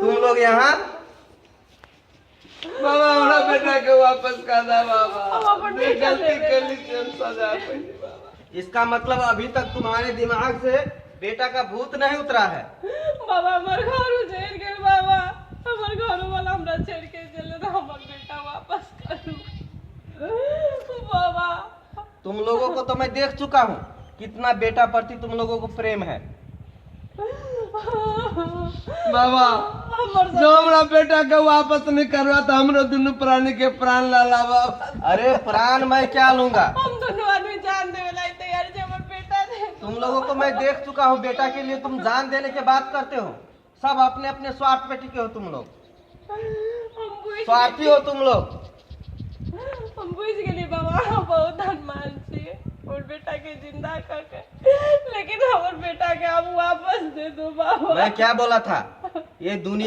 तुम लोग यहाँ। बाबा, हमरा बेटा के वापस कर दा बाबा। हम अपन जे बेटा गलती लेबै। कैली से हम सजा पैली बाबा। इसका मतलब अभी तक तुम्हारे दिमाग से बेटा का भूत नहीं उतरा है। बाबा, हमर घर उजड़ गेल बाबा, हमर घर वाला हमरा छोड़ के चले तऽ हमर बेटा वापस करू बाबा। तुम लोगों को तो मैं देख चुका हूँ, कितना बेटा प्रति तुम लोगों को प्रेम है। बाबा, हमर जो हमरा बेटा के वापस नहीं करवा तो हमरो दुनू प्राणी के प्राण ला ला बाबा। अरे, प्राण मैं क्या लूंगा? हम दोनों आदमी जान देवे ला तैयार छै, हमर बेटा दे। तुम लोगों को मैं देख चुका हूँ, बेटा के लिए तुम जान देने के बात करते हो। सब अपने अपने स्वार्थ पे टिके हो तुम लोग। हम बुझि स्वार्थी हो तुम लोग। हम बुझि गेलियै बाबा, अहाँ बहुत धनवान छियै हमर बेटा के जिंदा कऽ के, लेकिन हमर बेटा के आब वापस दे दो बाबा। मैं क्या बोला था, ये दुनिया